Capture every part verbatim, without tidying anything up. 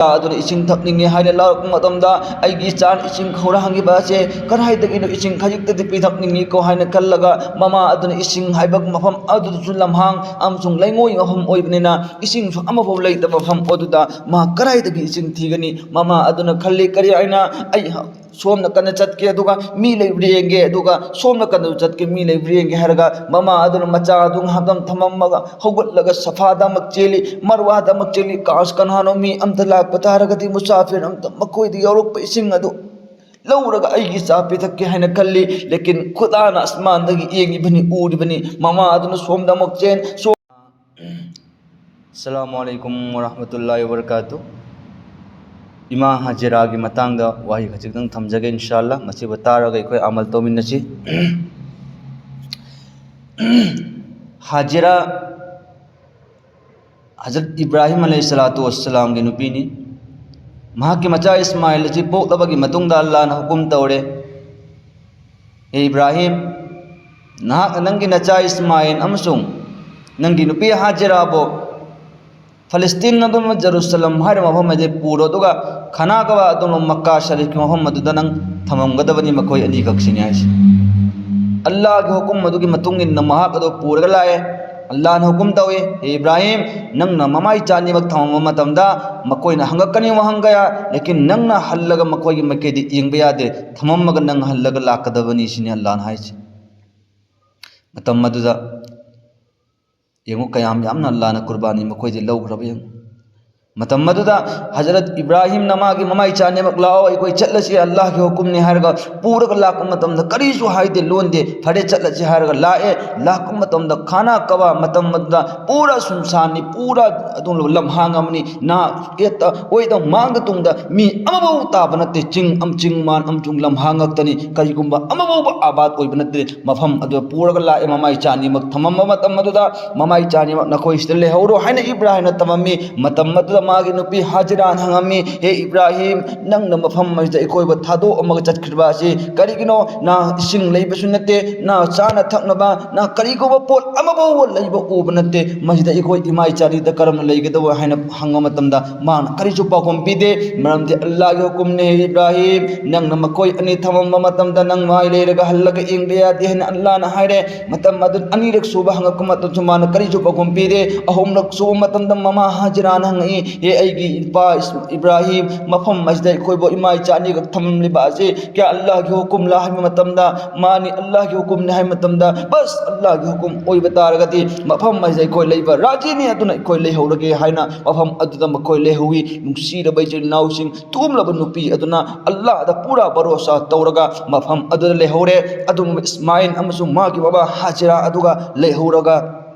ꯑꯗꯨꯅ ꯏꯁꯤꯡ ꯊꯛꯅꯤꯡꯉꯤ ꯍꯥꯏꯅ ꯂꯥꯎꯔꯛꯄ ꯃꯇꯝꯗ, "ꯑꯩꯒꯤ ꯏꯆꯥꯅ ꯏꯁꯤꯡ ꯈꯧꯔꯥꯡꯉꯤꯕ ꯑꯁꯦ ꯀꯗꯥꯏꯗꯒꯤꯅꯣ? ꯏꯁꯤꯡ ꯈꯖꯤꯛꯇꯗꯤ ꯄꯤꯊꯛꯅꯤꯡꯉꯤꯀꯣ" ꯍꯥꯏꯅ ꯈꯜꯂꯒ, ꯃꯃꯥ ꯑꯗꯨꯅ ꯏꯁꯤꯡ ꯍꯥꯏꯕ ꯃꯐꯝ ꯑꯗꯨꯗꯁꯨ ꯂꯝꯍꯥꯡ ꯑꯃꯁꯨꯡ ꯂꯩꯉꯣꯏ ꯃꯐꯝ ꯑꯣꯏꯕꯅꯤꯅ, ꯏꯁꯤꯡꯁꯨ ꯑꯃꯐꯥꯎ ꯂꯩꯇꯕ ꯃꯐꯝ ꯑꯗꯨꯗ ꯃꯥ ꯀꯗꯥꯏꯗꯒꯤ ꯏꯁꯤꯡ ꯊꯤꯒꯅꯤ? ꯃꯃꯥ ꯑꯗꯨꯅ ꯈꯜꯂꯤ, "ꯀꯔꯤ ꯍꯥꯏꯅ ꯑꯩ ꯁꯣꯝ ꯅꯥꯀꯟꯗ ꯆꯠꯀꯦ, ꯑꯗꯨꯒ ꯃꯤ ꯂꯩꯕ꯭ꯔꯥ ꯌꯦꯡꯒꯦ, ꯑꯗꯨꯒ ꯁꯣꯝ ꯅꯥꯀꯟꯗꯁꯨ ꯆꯠꯀꯦ, ꯃꯤ ꯂꯩꯕ꯭ꯔꯥ ꯌꯦꯡꯒꯦ" ꯍꯥꯏꯔꯒ, ꯃꯃꯥ ꯑꯗꯨꯅ ꯃꯆꯥ ꯑꯗꯨ ꯉꯥꯏꯍꯥꯛꯇꯪ ꯊꯝꯃꯝꯃꯒ ꯍꯧꯒꯠꯂꯒ ꯁꯐꯥꯗ ꯑꯃꯨꯛ ꯆꯦꯜꯂꯤ, ꯃꯔꯋꯥꯗ ꯑꯃꯨꯛ ꯆꯦꯜꯂꯤ꯫ "ꯀꯥꯁ, ꯀꯅꯥꯅꯣ? ꯃꯤ ꯑꯝꯇ ꯂꯥꯛꯄ ꯇꯥꯔꯒꯗꯤ, ꯃꯨꯁꯥꯐꯤꯔ ꯑꯝꯇ, ꯃꯈꯣꯏꯗ ꯌꯧꯔꯛꯄ ꯏꯁꯤꯡ ꯑꯗꯨ ꯂꯧꯔꯒ ꯑꯩꯒꯤ ꯆꯥ ꯄꯤꯊꯛꯀꯦ" ꯍꯥꯏꯅ ꯈꯜꯂꯤ꯫ ꯂꯦꯀꯤꯟ ꯈꯨꯗꯥꯅ ꯑꯁꯃꯥꯟꯗꯒꯤ ꯌꯦꯡꯉꯤꯕꯅꯤ, ꯎꯔꯤꯕꯅꯤ꯫ ꯃꯃꯥ ꯑꯗꯨꯅ ꯁꯣꯝꯗ ꯑꯃꯨꯛ ꯆꯦꯟ, ꯁꯣꯝ ꯑꯁꯁꯂꯥꯃꯨ ꯑꯂꯥꯏꯀꯨꯝ ꯋꯔꯍꯃꯇꯨꯜꯂꯥꯍꯤ ꯋꯕꯔꯀꯥꯇꯨ꯫ ꯏꯃꯥ ꯍꯥꯖꯤꯔꯥꯒꯤ ꯃꯇꯥꯡꯗ ꯋꯥꯍꯩ ꯈꯖꯤꯛꯇꯪ ꯊꯝꯖꯒꯦ, ꯏꯟꯁꯥ ꯑꯜꯂꯥ꯫ ꯃꯁꯤꯕꯨ ꯇꯥꯔꯒ ꯑꯩꯈꯣꯏ ꯑꯃꯜ ꯇꯧꯃꯤꯟꯅꯁꯤ꯫ ꯍꯥꯖꯤꯔꯥ ꯍꯖꯔꯠ ꯏꯕ꯭ꯔꯥꯍꯤꯝ ꯑꯂꯩꯍꯤꯁꯁꯂꯥꯇꯨ ꯋꯁꯁꯂꯥꯝꯒꯤ ꯅꯨꯄꯤꯅꯤ꯫ ꯃꯍꯥꯛꯀꯤ ꯃꯆꯥ ꯏꯁꯃꯥꯏꯜ ꯑꯁꯤ ꯄꯣꯛꯂꯕꯒꯤ ꯃꯇꯨꯡꯗ ꯑꯜꯂꯥꯅ ꯍꯨꯀꯨꯝ ꯇꯧꯔꯦ, "ꯍꯦ ꯏꯕ꯭ꯔꯥꯍꯤꯝ, ꯅꯍꯥꯛꯅ ꯅꯪꯒꯤ ꯅꯆꯥ ꯏꯁꯃꯥꯏꯜ ꯑꯃꯁꯨꯡ ꯅꯪꯒꯤ ꯅꯨꯄꯤ ꯍꯥꯖꯤꯔꯥꯕꯨ ꯐꯂꯁꯇꯤꯟ ꯑꯗꯨꯝ ꯖꯦꯔꯨꯁꯂꯝ ꯍꯥꯏꯔꯤꯕ ꯃꯐꯝ ꯑꯗꯨꯗ ꯄꯨꯔꯣ, ꯑꯗꯨꯒ ꯈꯥꯅꯥ ꯀꯕꯥ ꯑꯗꯨꯝ ꯃꯛꯀꯥ ꯁꯔꯤꯐꯀꯤ ꯃꯐꯝ ꯑꯗꯨꯗ ꯅꯪ ꯊꯝꯃꯝꯒꯗꯕꯅꯤ, ꯃꯈꯣꯏ ꯑꯅꯤꯈꯛꯁꯤꯅꯤ" ꯍꯥꯏꯁꯦ꯫ ꯑꯜꯂꯥꯍꯒꯤ ꯍꯨꯀꯨꯝ ꯑꯗꯨꯒꯤ ꯃꯇꯨꯡ ꯏꯟꯅ ꯃꯍꯥꯛ ꯑꯗꯨ ꯄꯨꯔꯒ ꯂꯥꯛꯑꯦ꯫ ꯑꯜꯂꯥꯍꯅ ꯍꯨꯀꯨꯝ ꯇꯧꯏ, "ꯍꯦ ꯏꯕ꯭ꯔꯥꯍꯤꯝ, ꯅꯪꯅ ꯃꯃꯥꯏ ꯆꯥꯅꯤꯃꯛ ꯊꯝꯃꯝꯕ ꯃꯇꯝꯗ ꯃꯈꯣꯏꯅ ꯍꯪꯉꯛꯀꯅꯤ ꯋꯥꯍꯪ ꯀꯌꯥ, ꯂꯦꯀꯤꯟ ꯅꯪꯅ ꯍꯜꯂꯒ ꯃꯈꯣꯏꯒꯤ ꯃꯥꯏꯀꯩꯗ ꯌꯦꯡꯕ ꯌꯥꯗꯦ, ꯊꯝꯃꯝꯃꯒ ꯅꯪ ꯍꯜꯂꯒ ꯂꯥꯛꯀꯗꯕꯅꯤ" ꯁꯤꯅꯤ ꯑꯜꯂꯥꯍꯅ ꯍꯥꯏꯁꯦ꯫ ꯃꯇꯝ ꯑꯗꯨꯗ ꯌꯦꯡꯉꯨ, ꯀꯌꯥꯝ ꯌꯥꯝꯅ ꯑꯜꯂꯥꯍꯅ ꯀꯨꯔꯕꯥꯅꯤ ꯃꯈꯣꯏꯗꯤ ꯂꯧꯈ꯭ꯔꯕ ꯌꯦꯡꯉꯨ꯫ ꯃꯇꯝ ꯑꯗꯨꯗ ꯍꯖꯔꯠ ꯏꯕ꯭ꯔꯥꯍꯤꯝꯅ ꯃꯥꯒꯤ ꯃꯃꯥꯏ ꯆꯥꯅꯤꯃꯛ, "ꯂꯥꯛꯑꯣ, ꯑꯩꯈꯣꯏ ꯆꯠꯂꯁꯤ, ꯑꯜꯂꯥꯍꯒꯤ ꯍꯨꯀꯨꯝꯅꯤ" ꯍꯥꯏꯔꯒ ꯄꯨꯔꯒ ꯂꯥꯛꯄ ꯃꯇꯝꯗ ꯀꯔꯤꯁꯨ ꯍꯥꯏꯗꯦ, ꯂꯣꯟꯗꯦ, "ꯐꯔꯦ, ꯆꯠꯂꯁꯤ" ꯍꯥꯏꯔꯒ ꯂꯥꯛꯑꯦ꯫ ꯂꯥꯛꯄ ꯃꯇꯝꯗ ꯈꯥꯅꯥ ꯀꯕꯥ ꯃꯇꯝ ꯑꯗꯨꯗ ꯄꯨꯔꯥ ꯁꯨꯝꯁꯥꯟꯅꯤ, ꯄꯨꯔꯥ ꯑꯗꯨꯝ ꯂꯝꯍꯥꯡ ꯑꯃꯅꯤ, ꯅꯥ ꯌꯦꯠꯇ ꯑꯣꯏꯗ ꯃꯥꯡꯗ ꯇꯨꯡꯗ ꯃꯤ ꯑꯃꯐꯥꯎ ꯇꯥꯕ ꯅꯠꯇꯦ, ꯆꯤꯡ ꯑꯝ-, ꯆꯤꯡ ꯃꯥꯟ ꯑꯃꯁꯨꯡ ꯂꯝꯍꯥꯡ ꯉꯥꯛꯇꯅꯤ, ꯀꯔꯤꯒꯨꯝꯕ ꯑꯃꯐꯥꯎꯕ ꯑꯥꯕꯥꯗ ꯑꯣꯏꯕ ꯅꯠꯇꯦ꯫ ꯃꯐꯝ ꯑꯗꯨꯗ ꯄꯨꯔꯒ ꯂꯥꯛꯑꯦ꯫ ꯃꯃꯥꯏ ꯆꯥꯅꯤꯃꯛ ꯊꯝꯃꯝꯕ ꯃꯇꯝ ꯑꯗꯨꯗ, "ꯃꯃꯥꯏ ꯆꯥꯅꯤꯃꯛ ꯅꯈꯣꯏꯁꯤꯗ ꯂꯩꯍꯧꯔꯣ" ꯍꯥꯏꯅ ꯏꯕ꯭ꯔꯥꯍꯤꯝꯅ ꯊꯝꯃꯝꯃꯤ꯫ ꯃꯇꯝ ꯑꯗꯨꯗ ꯃꯥꯒꯤ ꯅꯨꯄꯤ ꯍꯥꯖꯤꯔꯥꯅ ꯍꯪꯉꯝꯃꯤ, "ꯍꯦ ꯏꯕ꯭ꯔꯥꯍꯤꯝ, ꯅꯪꯅ ꯃꯐꯝ ꯑꯁꯤꯗ ꯑꯩꯈꯣꯏꯕꯨ ꯊꯥꯗꯣꯛꯑꯝꯃꯒ ꯆꯠꯈ꯭ꯔꯤꯕ ꯑꯁꯤ ꯀꯔꯤꯒꯤꯅꯣ? ꯅꯥ ꯏꯁꯤꯡ ꯂꯩꯕꯁꯨ ꯅꯠꯇꯦ, ꯅꯥ ꯆꯥꯅ ꯊꯛꯅꯕ, ꯅꯥ ꯀꯔꯤꯒꯨꯝꯕ ꯄꯣꯠ ꯑꯃꯐꯥꯎꯕ ꯂꯩꯕ ꯎꯕ ꯅꯠꯇꯦ꯫ ꯃꯁꯤꯗ ꯑꯩꯈꯣꯏ ꯏꯃꯥ ꯏꯆꯥꯅꯤꯗ ꯀꯔꯝꯅ ꯂꯩꯒꯗꯕ?" ꯍꯥꯏꯅ ꯍꯪꯕ ꯃꯇꯝꯗ ꯃꯥꯅ ꯀꯔꯤꯁꯨ ꯄꯥꯎꯈꯨꯝ ꯄꯤꯗꯦ꯫ ꯃꯔꯝꯗꯤ ꯑꯜꯂꯥꯍꯒꯤ ꯍꯨꯀꯨꯝꯅꯦ, "ꯍꯦ ꯏꯕ꯭ꯔꯥꯍꯤꯝ, ꯅꯪꯅ ꯃꯈꯣꯏ ꯑꯅꯤ ꯊꯝꯃꯝꯕ ꯃꯇꯝꯗ ꯅꯪ ꯃꯥꯏ ꯂꯩꯔꯒ ꯍꯜꯂꯒ ꯌꯦꯡꯕ ꯌꯥꯗꯦ" ꯍꯥꯏꯅ ꯑꯜꯂꯥꯍꯅ ꯍꯥꯏꯔꯦ꯫ ꯃꯇꯝ ꯑꯗꯨ ꯑꯅꯤꯔꯛ ꯁꯨꯕ ꯍꯪꯉꯛꯄ ꯃꯇꯝꯁꯨ ꯃꯥꯅ ꯀꯔꯤꯁꯨ ꯄꯥꯎꯈꯨꯝ ꯄꯤꯗꯦ꯫ ꯑꯍꯨꯝꯂꯛ ꯁꯨꯕ ꯃꯇꯝꯗ ꯃꯃꯥ ꯍꯥꯖꯤꯔꯥꯅ ꯍꯪꯉꯛꯏ, "ꯍꯦ ꯑꯩꯒꯤ ꯏꯄꯥ ꯏꯁ-, ꯏꯕ꯭ꯔꯥꯍꯤꯝ, ꯃꯐꯝ ꯑꯁꯤꯗ ꯑꯩꯈꯣꯏꯕꯨ ꯏꯃꯥ ꯏꯆꯥ ꯑꯅꯤꯈꯛ ꯊꯝꯂꯝꯂꯤꯕ ꯑꯁꯤ ꯀꯌꯥ ꯑꯜꯂꯥꯍꯒꯤ ꯍꯨꯀꯨꯝꯂꯥ?" ꯍꯥꯏꯕ ꯃꯇꯝꯗ ꯃꯥꯅꯤ, "ꯑꯜꯂꯥꯍꯒꯤ ꯍꯨꯀꯨꯝꯅꯤ" ꯍꯥꯏꯕ ꯃꯇꯝꯗ, "ꯕꯁ, ꯑꯜꯂꯥꯍꯒꯤ ꯍꯨꯀꯨꯝ ꯑꯣꯏꯕ ꯇꯥꯔꯒꯗꯤ ꯃꯐꯝ ꯑꯁꯤꯗ ꯑꯩꯈꯣꯏ ꯂꯩꯕ ꯔꯥꯖꯤꯅꯤ, ꯑꯗꯨꯅ ꯑꯩꯈꯣꯏ ꯂꯩꯍꯧꯔꯒꯦ" ꯍꯥꯏꯅ ꯃꯐꯝ ꯑꯗꯨꯗ ꯃꯈꯣꯏ ꯂꯩꯍꯧꯋꯤ꯫ ꯅꯨꯡꯁꯤꯔꯕ ꯏꯆꯤꯜ ꯏꯅꯥꯎꯁꯤꯡ, ꯇꯨꯝꯂꯕ ꯅꯨꯄꯤ ꯑꯗꯨꯅ ꯑꯜꯂꯥꯍꯗ ꯄꯨꯔꯥ ꯚꯔꯣꯁꯥ ꯇꯧꯔꯒ ꯃꯐꯝ ꯑꯗꯨꯗ ꯂꯩꯍꯧꯔꯦ꯫ ꯑꯗꯨꯒꯨꯝꯕ ꯏꯁꯃꯥꯏꯜ ꯑꯃꯁꯨꯡ ꯃꯥꯒꯤ ꯃꯃꯥ ꯍꯥꯖꯤꯔꯥ ꯑꯗꯨꯒ ꯂꯩꯍꯧꯔꯒ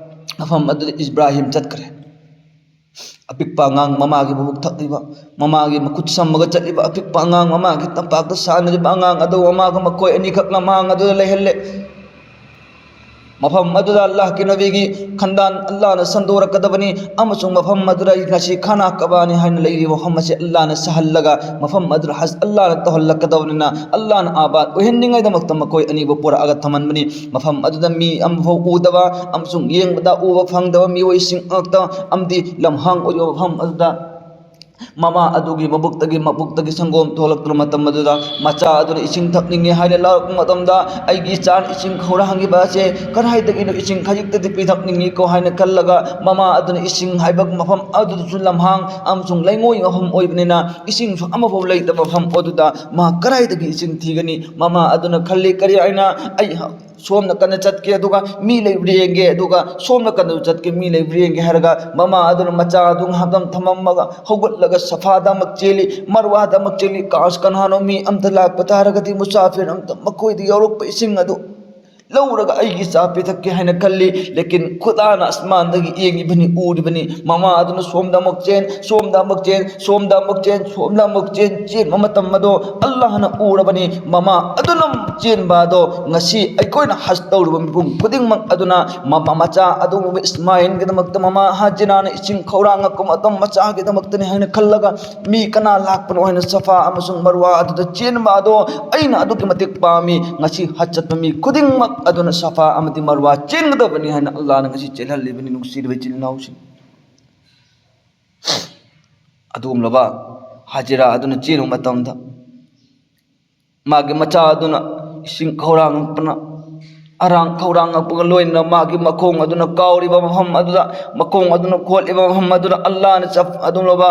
ꯃꯐꯝ ꯑꯗꯨꯗ ꯏꯕ꯭ꯔꯥꯍꯤꯝ ꯆꯠꯈ꯭ꯔꯦ꯫ ꯑꯄꯤꯛꯄ ꯑꯉꯥꯡ, ꯃꯃꯥꯒꯤ ꯃꯕꯨꯛ ꯊꯛꯂꯤꯕ, ꯃꯃꯥꯒꯤ ꯃꯈꯨꯠ ꯁꯝꯃꯒ ꯆꯠꯂꯤꯕ ꯑꯄꯤꯛꯄ ꯑꯉꯥꯡ, ꯃꯃꯥꯒꯤ ꯇꯝꯄꯥꯛꯇ ꯁꯥꯟꯅꯔꯤꯕ ꯑꯉꯥꯡ ꯑꯗꯨ ꯃꯃꯥꯒ ꯃꯈꯣꯏ ꯑꯅꯤꯈꯛ ꯂꯝꯍꯥꯡ ꯑꯗꯨꯗ ꯂꯩꯍꯜꯂꯦ꯫ ꯃꯐꯝ ꯑꯗꯨꯗ ꯑꯜꯂꯥꯍꯀꯤ ꯅꯕꯤꯒꯤ ꯈꯟꯗꯥꯟ ꯑꯜꯂꯥꯍꯅ ꯁꯟꯗꯣꯔꯛꯀꯗꯕꯅꯤ, ꯑꯃꯁꯨꯡ ꯃꯐꯝ ꯑꯗꯨꯗ ꯉꯁꯤ ꯈꯥꯅꯥ ꯀꯕꯥꯅꯤ ꯍꯥꯏꯅ ꯂꯩꯔꯤꯕ ꯃꯐꯝ ꯑꯁꯤ ꯑꯜꯂꯥꯍꯅ ꯁꯥꯍꯜꯂꯒ, ꯃꯐꯝ ꯑꯗꯨꯗ ꯍꯖ ꯑꯜꯂꯥꯍꯅ ꯇꯧꯍꯜꯂꯛꯀꯗꯕꯅꯤꯅ, ꯑꯜꯂꯥꯍꯅ ꯑꯥꯕꯥꯗ ꯑꯣꯏꯍꯟꯅꯤꯡꯉꯥꯏꯗꯃꯛꯇ ꯃꯈꯣꯏ ꯑꯅꯤꯕꯨ ꯄꯨꯔꯛꯑꯒ ꯊꯝꯍꯟꯕꯅꯤ꯫ ꯃꯐꯝ ꯑꯗꯨꯗ ꯃꯤ ꯑꯃꯐꯥꯎ ꯎꯗꯕ ꯑꯃꯁꯨꯡ ꯌꯦꯡꯕꯗ ꯎꯕ ꯐꯪꯗꯕ ꯃꯤꯑꯣꯏꯁꯤꯡ ꯉꯥꯛꯇ ꯑꯃꯗꯤ ꯂꯝꯍꯥꯡ ꯑꯣꯏꯕ ꯃꯐꯝ ꯑꯗꯨꯗ ꯃꯃꯥ ꯑꯗꯨꯒꯤ ꯃꯕꯨꯛꯇꯒꯤ, ꯃꯕꯨꯛꯇꯒꯤ ꯁꯪꯒꯣꯝ ꯊꯣꯛꯂꯛꯇꯨꯅ ꯃꯇꯝ ꯑꯗꯨꯗ ꯃꯆꯥ ꯑꯗꯨꯅ ꯏꯁꯤꯡ ꯊꯛꯅꯤꯡꯉꯤ ꯍꯥꯏꯅ ꯂꯥꯎꯔꯛꯄ ꯃꯇꯝꯗ, "ꯑꯩꯒꯤ ꯏꯆꯥꯅ ꯏꯁꯤꯡ ꯈꯧꯔꯥꯡꯉꯤꯕ ꯑꯁꯦ ꯀꯗꯥꯏꯗꯒꯤꯅꯣ? ꯏꯁꯤꯡ ꯈꯖꯤꯛꯇꯗꯤ ꯄꯤꯊꯛꯅꯤꯡꯉꯤꯀꯣ" ꯍꯥꯏꯅ ꯈꯜꯂꯒ, ꯃꯃꯥ ꯑꯗꯨꯅ ꯏꯁꯤꯡ ꯍꯥꯏꯕ ꯃꯐꯝ ꯑꯗꯨꯗꯁꯨ ꯂꯝꯍꯥꯡ ꯑꯃꯁꯨꯡ ꯂꯩꯉꯣꯏ ꯃꯐꯝ ꯑꯣꯏꯕꯅꯤꯅ, ꯏꯁꯤꯡꯁꯨ ꯑꯃꯐꯥꯎ ꯂꯩꯇꯕ ꯃꯐꯝ ꯑꯗꯨꯗ ꯃꯥ ꯀꯗꯥꯏꯗꯒꯤ ꯏꯁꯤꯡ ꯊꯤꯒꯅꯤ? ꯃꯃꯥ ꯑꯗꯨꯅ ꯈꯜꯂꯤ, "ꯀꯔꯤ ꯍꯥꯏꯅ ꯑꯩ ꯁꯣꯝ ꯅꯥꯀꯟꯗ ꯆꯠꯀꯦ, ꯑꯗꯨꯒ ꯃꯤ ꯂꯩꯕ꯭ꯔꯥ ꯌꯦꯡꯒꯦ, ꯑꯗꯨꯒ ꯁꯣꯝ ꯅꯥꯀꯟꯗꯁꯨ ꯆꯠꯀꯦ, ꯃꯤ ꯂꯩꯕ꯭ꯔꯥ ꯌꯦꯡꯒꯦ" ꯍꯥꯏꯔꯒ, ꯃꯃꯥ ꯑꯗꯨꯅ ꯃꯆꯥ ꯑꯗꯨ ꯉꯥꯏꯍꯥꯛꯇꯪ ꯊꯝꯃꯝꯃꯒ ꯍꯧꯒꯠꯂꯒ ꯁꯐꯥꯗ ꯑꯃꯨꯛ ꯆꯦꯜꯂꯤ, ꯃꯔꯋꯥꯗ ꯑꯃꯨꯛ ꯆꯦꯜꯂꯤ꯫ "ꯀꯥꯁ ꯀꯅꯥꯅꯣ? ꯃꯤ ꯑꯝꯇ ꯂꯥꯛꯄ ꯇꯥꯔꯒꯗꯤ, ꯃꯨꯁꯥꯐꯤꯔ ꯑꯝꯇ, ꯃꯈꯣꯏꯗ ꯌꯧꯔꯛꯄ ꯏꯁꯤꯡ ꯑꯗꯨ ꯂꯧꯔꯒ ꯑꯩꯒꯤ ꯏꯆꯥ ꯄꯤꯊꯛꯀꯦ ꯍꯥꯏꯅ ꯈꯜꯂꯤ꯫ ꯂꯦꯀꯤꯟ ꯈꯨꯗꯥꯅ ꯑꯁꯃꯥꯟꯗꯒꯤ ꯌꯦꯡꯉꯤꯕꯅꯤ, ꯎꯔꯤꯕꯅꯤ꯫ ꯃꯃꯥ ꯑꯗꯨꯅ ꯁꯣꯝꯗ ꯑꯃꯨꯛ ꯆꯦꯟ, ꯁꯣꯝꯗ ꯑꯃꯨꯛ ꯆꯦꯟ, ꯁꯣꯝꯗ ꯑꯃꯨꯛ ꯆꯦꯟ, ꯁꯣꯝꯗ ꯑꯃꯨꯛ ꯆꯦꯟ, ꯆꯦꯟꯕ ꯃꯇꯝ ꯑꯗꯣ ꯑꯜꯂꯥꯍꯅ ꯎꯔꯕꯅꯤ꯫ ꯃꯃꯥ ꯑꯗꯨꯅ ꯆꯦꯟꯕ ꯑꯗꯣ ꯉꯁꯤ ꯑꯩꯈꯣꯏꯅ ꯍꯖ ꯇꯧꯔꯤꯕ ꯃꯤꯄꯨꯝ ꯈꯨꯗꯤꯡꯃꯛ ꯑꯗꯨꯅ ꯃꯃꯥ, ꯃꯆꯥ ꯑꯗꯨꯒꯨꯝꯂꯕ ꯏꯁꯃꯥꯏꯜꯒꯤꯗꯃꯛꯇ, ꯃꯃꯥ ꯍꯥꯖꯤꯔꯥꯅ ꯏꯁꯤꯡ ꯈꯧꯔꯥꯡꯉꯛꯄ ꯃꯇꯝ ꯃꯆꯥꯒꯤꯗꯃꯛꯇꯅꯤ ꯍꯥꯏꯅ ꯈꯜꯂꯒ ꯃꯤ ꯀꯅꯥ ꯂꯥꯛꯄꯅꯣ ꯍꯥꯏꯅ ꯁꯐꯥ ꯑꯃꯁꯨꯡ ꯃꯔꯋꯥ ꯑꯗꯨꯗ ꯆꯦꯟꯕ ꯑꯗꯣ ꯑꯩꯅ ꯑꯗꯨꯛꯀꯤ ꯃꯇꯤꯛ ꯄꯥꯝꯃꯤ꯫ ꯉꯁꯤ ꯍꯖ ꯆꯠꯄ ꯃꯤ ꯈꯨꯗꯤꯡꯃꯛ ꯑꯗꯨꯅ ꯁꯐꯥ ꯑꯃꯗꯤ ꯃꯔꯋꯥ ꯆꯦꯟꯒꯗꯕꯅꯤ ꯍꯥꯏꯅ ꯑꯜꯂꯥꯍꯅ ꯉꯁꯤ ꯆꯦꯜꯍꯜꯂꯤꯕꯅꯤ, ꯅꯨꯡꯁꯤꯔꯤꯕ ꯏꯆꯤꯜ ꯏꯅꯥꯎꯁꯤꯡ꯫ ꯑꯗꯨꯒꯨꯝꯂꯕ ꯍꯥꯖꯤꯔꯥ ꯑꯗꯨꯅ ꯆꯦꯟꯕ ꯃꯇꯝꯗ ꯃꯥꯒꯤ ꯃꯆꯥ ꯑꯗꯨꯅ ꯏꯁꯤꯡ ꯈꯧꯔꯥꯡꯉꯛꯄꯅ, ꯑꯔꯥꯡ ꯈꯧꯔꯥꯡꯉꯛꯄꯒ ꯂꯣꯏꯅꯅ ꯃꯥꯒꯤ ꯃꯈꯣꯡ ꯑꯗꯨꯅ ꯀꯥꯎꯔꯤꯕ ꯃꯐꯝ ꯑꯗꯨꯗ, ꯃꯈꯣꯡ ꯑꯗꯨꯅ ꯈꯣꯠꯂꯤꯕ ꯃꯐꯝ ꯑꯗꯨꯗ ꯑꯜꯂꯥꯍꯅ ꯆꯞ ꯑꯗꯨꯝꯂꯕ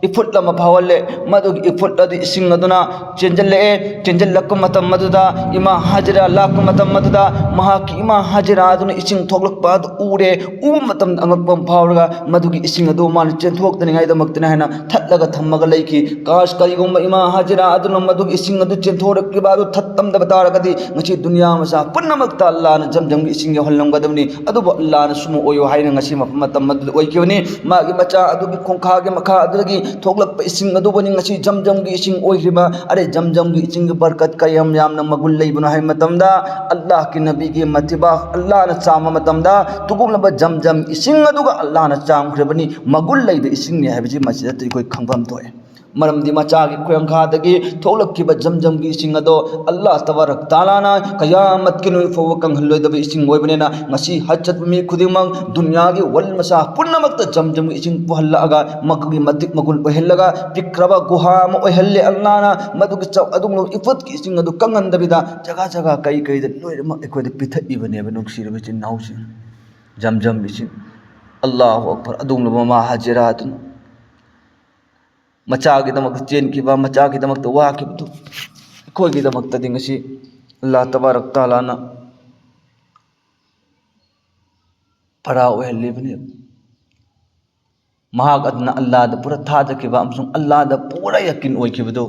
ꯏꯐꯨꯠ ꯑꯃ ꯐꯥꯎꯍꯜꯂꯦ꯫ ꯃꯗꯨꯒꯤ ꯏꯐꯨꯠ ꯑꯗꯨ ꯏꯁꯤꯡ ꯑꯗꯨꯅ ꯆꯦꯟꯁꯤꯜꯂꯛꯑꯦ꯫ ꯆꯦꯟꯁꯤꯜꯂꯛꯄ ꯃꯇꯝ ꯑꯗꯨꯗ ꯏꯃꯥ ꯍꯥꯖꯤꯔꯥ ꯂꯥꯛꯄ ꯃꯇꯝ ꯑꯗꯨꯗ ꯃꯍꯥꯛꯀꯤ ꯏꯃꯥ ꯍꯥꯖꯤꯔꯥ ꯑꯗꯨꯅ ꯏꯁꯤꯡ ꯊꯣꯛꯂꯛꯄ ꯑꯗꯨ ꯎꯔꯦ꯫ ꯎꯕ ꯃꯇꯝꯗ ꯑꯉꯛꯄ ꯑꯃ ꯐꯥꯎꯔꯒ ꯃꯗꯨꯒꯤ ꯏꯁꯤꯡ ꯑꯗꯨ ꯃꯥꯅ ꯆꯦꯟꯊꯣꯛꯇꯅꯤꯡꯉꯥꯏꯗꯃꯛꯇꯅꯤ ꯍꯥꯏꯅ ꯊꯠꯂꯒ ꯊꯝꯃꯒ ꯂꯩꯈꯤ꯫ ꯀꯥꯁ, ꯀꯔꯤꯒꯨꯝꯕ ꯏꯃꯥ ꯍꯥꯖꯤꯔꯥ ꯑꯗꯨꯅ ꯃꯗꯨꯒꯤ ꯏꯁꯤꯡ ꯑꯗꯨ ꯆꯦꯟꯊꯣꯔꯛꯂꯤꯕ ꯑꯗꯨ ꯊꯠꯂꯝꯗꯕ ꯇꯥꯔꯒꯗꯤ ꯉꯁꯤ ꯗꯨꯅꯤꯌꯥ ꯃꯆꯥ ꯄꯨꯝꯅꯃꯛꯇ ꯑꯜꯂꯥꯍꯅ ꯖꯝꯖꯝꯒꯤ ꯏꯁꯤꯡ ꯌꯧꯍꯜꯂꯝꯒꯗꯕꯅꯤ꯫ ꯑꯗꯨꯕꯨ ꯑꯜꯂꯥꯍꯅ ꯁꯨꯝ ꯑꯣꯏꯌꯨ ꯍꯥꯏꯅ ꯉꯁꯤ ꯃꯐꯝ ꯃꯇꯝ ꯑꯗꯨꯗ ꯑꯣꯏꯈꯤꯕꯅꯤ꯫ ꯃꯥꯒꯤ ꯃꯆꯥ ꯑꯗꯨꯒꯤ ꯈꯣꯡꯈꯥꯒꯤ ꯃꯈꯥ ꯑꯗꯨꯗꯒꯤ ꯊꯣꯛꯂꯛꯄ ꯏꯁꯤꯡ ꯑꯗꯨꯕꯨꯅꯤ ꯉꯁꯤ ꯖꯝꯖꯝꯒꯤ ꯏꯁꯤꯡ ꯑꯣꯏꯈ꯭ꯔꯤꯕ꯫ ꯑꯔꯦ, ꯖꯝꯖꯝꯒꯤ ꯏꯁꯤꯡꯒꯤ ꯕꯔꯀꯠ ꯀꯌꯥꯝ ꯌꯥꯝꯅ ꯃꯒꯨꯟ ꯂꯩꯕꯅꯣ ꯍꯥꯏꯕ ꯃꯇꯝꯗ, ꯑꯜꯂꯥꯍꯀꯤ ꯅꯕꯤꯒꯤ ꯃꯊꯤꯕꯥꯛ ꯑꯜꯂꯥꯍꯅ ꯆꯥꯝꯕ ꯃꯇꯝꯗ ꯇꯨꯒꯨꯝꯂꯕ ꯖꯝꯖꯝ ꯏꯁꯤꯡ ꯑꯗꯨꯒ ꯑꯜꯂꯥꯍꯅ ꯆꯥꯝꯈ꯭ꯔꯕꯅꯤ, ꯃꯒꯨꯟ ꯂꯩꯕ ꯏꯁꯤꯡꯅꯤ ꯍꯥꯏꯕꯁꯤ ꯃꯁꯤꯗ ꯑꯩꯈꯣꯏ ꯈꯪꯐꯝ ꯊꯣꯛꯑꯦ꯫ ꯃꯔꯝꯗꯤ ꯃꯆꯥꯒꯤ ꯈꯣꯡꯈꯥꯗꯒꯤ ꯊꯣꯛꯂꯛꯈꯤꯕ ꯖꯝꯖꯝꯒꯤ ꯏꯁꯤꯡ ꯑꯗꯣ ꯑꯜꯂꯥꯍ ꯇꯕꯥꯔꯛ ꯇꯥꯂꯥꯅ ꯀꯌꯥꯃꯠꯀꯤ ꯅꯨꯃꯤꯠ ꯐꯥꯎꯕ ꯀꯪꯍꯜꯂꯣꯏꯗꯕ ꯏꯁꯤꯡ ꯑꯣꯏꯕꯅꯤꯅ, ꯉꯁꯤ ꯍꯖ ꯆꯠꯄ ꯃꯤ ꯈꯨꯗꯤꯡꯃꯛ, ꯗꯨꯅꯤꯌꯥꯒꯤ ꯋꯥꯔꯜ ꯃꯆꯥ ꯄꯨꯝꯅꯃꯛꯇ ꯖꯝꯖꯝꯒꯤ ꯏꯁꯤꯡ ꯄꯨꯍꯜꯂꯛꯑꯒ ꯃꯗꯨꯒꯤ ꯃꯇꯤꯛ ꯃꯒꯨꯟ ꯑꯣꯏꯍꯜꯂꯒ ꯄꯤꯛꯈ꯭ꯔꯕ ꯒꯨꯍꯥ ꯑꯃ ꯑꯣꯏꯍꯜꯂꯦ ꯑꯜꯂꯥꯍꯅ꯫ ꯃꯗꯨꯒꯤ ꯆ-, ꯑꯗꯨꯒꯨꯝꯂꯕ ꯏꯐꯨꯠꯀꯤ ꯏꯁꯤꯡ ꯑꯗꯨ ꯀꯪꯍꯟꯗꯕꯤꯗ ꯖꯒꯥ ꯖꯒꯥ ꯀꯩ ꯀꯩꯗ ꯂꯣꯏꯅꯃꯛ ꯑꯩꯈꯣꯏꯗ ꯄꯤꯊꯛꯏꯕꯅꯦꯕ, ꯅꯨꯡꯁꯤꯔꯕ ꯏꯆꯤꯟ ꯏꯅꯥꯎꯁꯤꯡ꯫ ꯖꯝꯖꯝ ꯏꯁꯤꯡ, ꯑꯜꯂꯥꯍꯨ ꯑꯛꯕꯔ, ꯑꯗꯨꯒꯨꯝꯂꯕ ꯃꯃꯥ ꯍꯥꯖꯤꯔꯥ ꯑꯗꯨꯅ ꯃꯆꯥꯒꯤꯗꯃꯛꯇ ꯆꯦꯟꯈꯤꯕ, ꯃꯆꯥꯒꯤꯗꯃꯛꯇ ꯋꯥꯈꯤꯕꯗꯨ ꯑꯩꯈꯣꯏꯒꯤꯗꯃꯛꯇꯗꯤ ꯉꯁꯤ ꯑꯜꯂꯥꯍ ꯇꯕꯥꯔꯛ ꯇꯥꯂꯥꯅ ꯄꯔꯥ ꯑꯣꯏꯍꯜꯂꯤꯕꯅꯤ꯫ ꯃꯍꯥꯛ ꯑꯗꯨꯅ ꯑꯜꯂꯥꯍꯗ ꯄꯨꯔꯥ ꯊꯥꯖꯈꯤꯕ ꯑꯃꯁꯨꯡ ꯑꯜꯂꯥꯍꯗ ꯄꯨꯔꯥ ꯌꯀꯤꯟ ꯑꯣꯏꯈꯤꯕꯗꯨ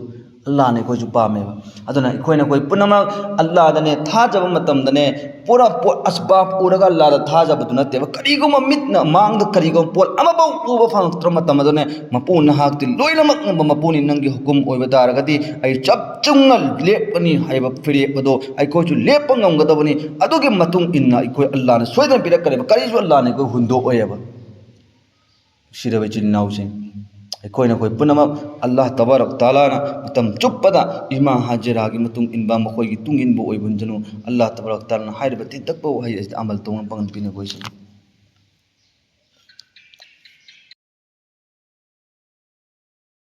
ꯑꯜꯂꯥꯍꯅ ꯑꯩꯈꯣꯏꯁꯨ ꯄꯥꯝꯃꯦꯕ꯫ ꯑꯗꯨꯅ ꯑꯩꯈꯣꯏꯅ ꯑꯩꯈꯣꯏ ꯄꯨꯝꯅꯃꯛ ꯑꯜꯂꯥꯍꯗꯅꯦ ꯊꯥꯖꯕ ꯃꯇꯝꯗꯅꯦ, ꯄꯨꯔꯥ ꯄꯣꯠ ꯑꯁꯕꯥꯕ ꯎꯔꯒ ꯑꯜꯂꯥꯍꯗ ꯊꯥꯖꯕꯗꯨ ꯅꯠꯇꯦꯕ꯫ ꯀꯔꯤꯒꯨꯝꯕ ꯃꯤꯠꯅ ꯃꯥꯡꯗ ꯀꯔꯤꯒꯨꯝꯕ ꯄꯣꯠ ꯑꯃꯐꯥꯎ ꯎꯕ ꯐꯪꯉꯛꯇ꯭ꯔ ꯃꯇꯝ ꯑꯗꯨꯅꯦ, ꯃꯄꯨ ꯅꯍꯥꯛꯇꯤ ꯂꯣꯏꯅꯃꯛ ꯉꯝꯕ ꯃꯄꯨꯅꯤ, ꯅꯪꯒꯤ ꯍꯨꯀꯨꯝ ꯑꯣꯏꯕ ꯇꯥꯔꯒꯗꯤ ꯑꯩ ꯆꯞ ꯆꯨꯝꯅ ꯂꯦꯞꯄꯅꯤ ꯍꯥꯏꯕ ꯐꯤꯔꯦꯞ ꯑꯗꯣ ꯑꯩꯈꯣꯏꯁꯨ ꯂꯦꯞꯄ ꯉꯝꯒꯗꯕꯅꯤ꯫ ꯑꯗꯨꯒꯤ ꯃꯇꯨꯡ ꯏꯟꯅ ꯑꯩꯈꯣꯏ ꯑꯜꯂꯥꯍꯅ ꯁꯣꯏꯗꯅ ꯄꯤꯔꯛꯀꯅꯦꯕ꯫ ꯀꯔꯤꯁꯨ ꯑꯜꯂꯥꯍꯅ ꯑꯩꯈꯣꯏ ꯍꯨꯟꯗꯣꯛꯑꯣꯏꯕ꯫ ꯅꯨꯡꯁꯤꯔꯕ ꯏꯆꯤꯟ ꯏꯅꯥꯎꯁꯤꯡ, ꯑꯩꯈꯣꯏꯅ ꯑꯩꯈꯣꯏ ꯄꯨꯝꯅꯃꯛ ꯑꯜꯂꯥꯍ ꯇꯕꯥꯔꯛ ꯇꯥꯂꯥꯅ ꯃꯇꯝ ꯆꯨꯞꯄꯗ ꯏꯃꯥ ꯍꯥꯖꯤꯔꯥꯒꯤ ꯃꯇꯨꯡ ꯏꯟꯕ, ꯃꯈꯣꯏꯒꯤ ꯇꯨꯡ ꯏꯟꯕ ꯑꯣꯏꯕ ꯑꯣꯏꯍꯟꯖꯅꯨ꯫ ꯑꯜꯂꯥꯍ ꯇꯕꯥꯔꯛ ꯇꯥꯂꯥꯅ ꯍꯥꯏꯔꯤꯕ ꯇꯦꯟꯇꯛꯄ ꯋꯥꯍꯩ ꯑꯁꯤꯗ ꯑꯃꯜ ꯇꯧꯅꯕ ꯄꯥꯡꯒꯜ ꯄꯤꯅꯕ ꯑꯣꯏꯁꯅꯨ꯫